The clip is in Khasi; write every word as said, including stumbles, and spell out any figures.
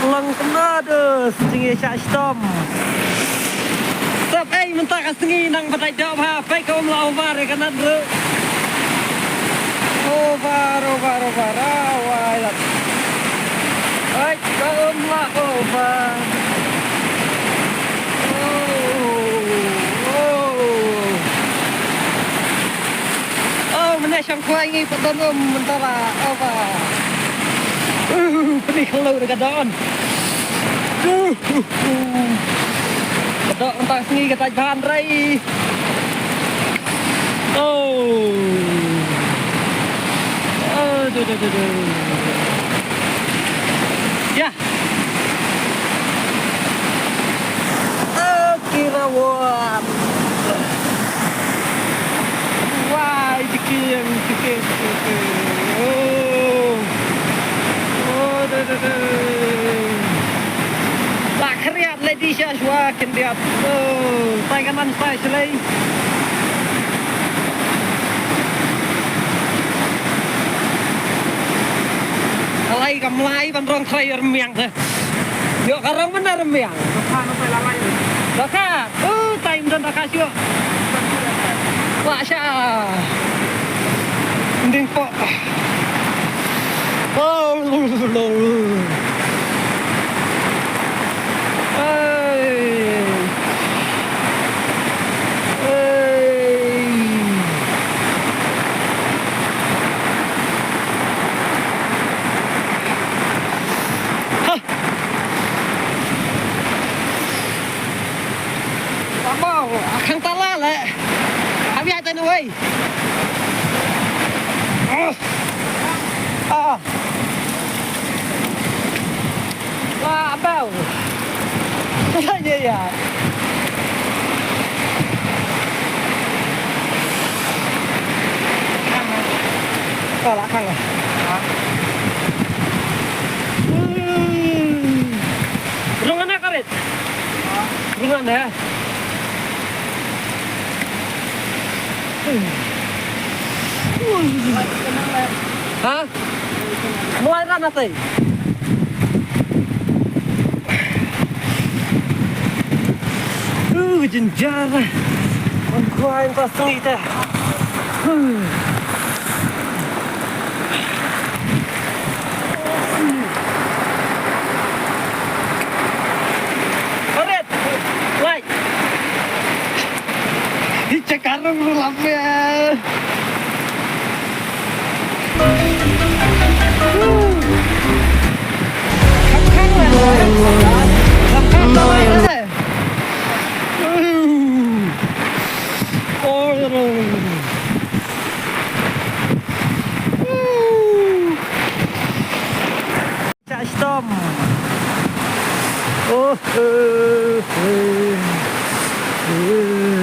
Long kena dus, jingïashah shitom. Tep ei mynta ka sngi nang batai dap ha, peit ka um la over ïa kanan ruh. Over, over, over, ah, wai lat. Peit ka um la over. Oh, oh. Oh, mynne shong khwai ngi pat don um mynta la over. Uh, pynïaid khyndew da ka don. Uh, uh, uh. Ka don mynta sngi ka tait ban rei. Oh. Oh, du, du, du, du. Ya. Kirawan. Wai, jiking, jiking, jiking. Oh. Oh, da, da, da. La khriat lei di sha shwa khyndiat. Oh, tai kanan tai shlei. Alai kam lai ban rong trai rmiang te. Ïoh ka rong mynta rmiang. Dohkha, dohkha. Uh, time don dohkha shuh. Wah sha. Nding pok. Oh, lo, lo. Hey. Hey. Ha. Wow, khang tala le. Abi ai tano wei. Ah. Ah. Wa abau. Iya, iya. Ka la khang. Hmm. Rung ana ka rit. Rung ana. Hmm. Ha? Mulai ran atei. Uh, jynjar. Wan khwai pas tang ita. Huh. Alright. Like. Hi, check karung rulam ya. Shah shitom. Oh, eh, eh, eh.